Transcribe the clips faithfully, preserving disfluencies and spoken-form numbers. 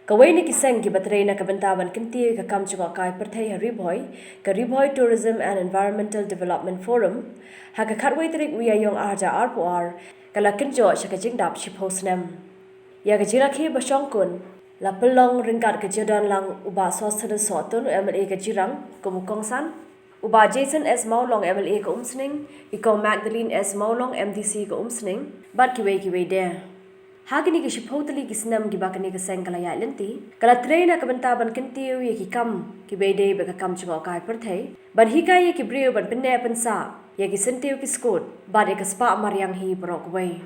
Kawei na ki seng kiba trei na ka bynta ban kyntiew ïa ka kam jngohkai pyrthei ha Ri Bhoi, ka Ri Bhoi Tourism and Environmental Development Forum, ha ka khatwei tarik u Ïaïong ar hajar arphew ar, ka la kynjoh sha ka jingdap shiphew snem. Ïa ka jingrakhe ba shongkun la pynlong ryngkat ka jingdon lang u Bah Sosthenes Sohtun, u M L A ka Jirang, kum u kongsan, u Bah Jason S Mawlong, M L A ka Umsning, i Kong Magdalene S Mawlong, M D C ka Umsning, bad kiwei kiwei de. Ha kine ki shiphew tylli ki snem kiba kane ka seng ka la ïaid lynti, ka la trei na ka bynta ban kyntiew ïa ki kam kiba ïadei bad ka kam jngohkai pyrthei, ban hikai ïa ki briew ban pynneh pynsah ïa ki syntiew ki skud bad ïa ka spah mariang hi baroh kawei.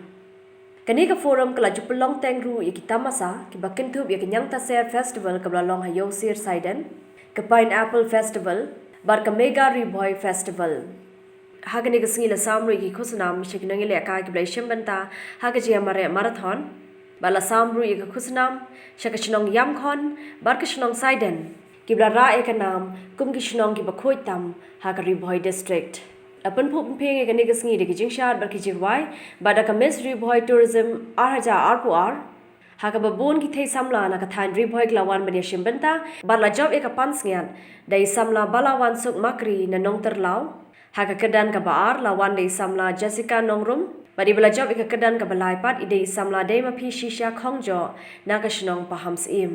Kane ka forum ka la ju pynlong teng ruh ïa ki tamasa kiba kynthup ïa ka Ñiangtaser Festival kaba la long ha Ïewsir Saiden, ka Pineapple Festival, bad ka Mega Ri Bhoi Festival. Ha kane ka sngi la sam ruh ïa ki khusnam sha ki nongïalehkai kiba la ïashim bynta ha ka jingïamareh marathon, bad la sam ruh ïa ka khusnam sha ka shnong Ïamkhon bad ka shnong Saiden, kiba la rah ïa ka nam kum ki shnong kiba khuid tam ha ka Ri Bhoi District. La pynphuh pynphieng ïa kane ka sngi da ki jingshad bad ki jingrwai, bad da ka Miss Ri Bhoi Tourism ar hajar arphew ar, ha kaba bun ki thei samla na ka thaiñ Ri Bhoi ki la wan ban ïashim bynta, bad la jop ïa ka pansngiat da i samla Balawansuk Makri na Nongtyrlaw. Ha ka kyrdan kaba ar la wan da i samla Jessica Nongrum, bad iba la jop ïa ka kyrdan kaba lai pat i dei i samla Deimaphie Shisha Khongjoh na ka shnong Pahamsyiem.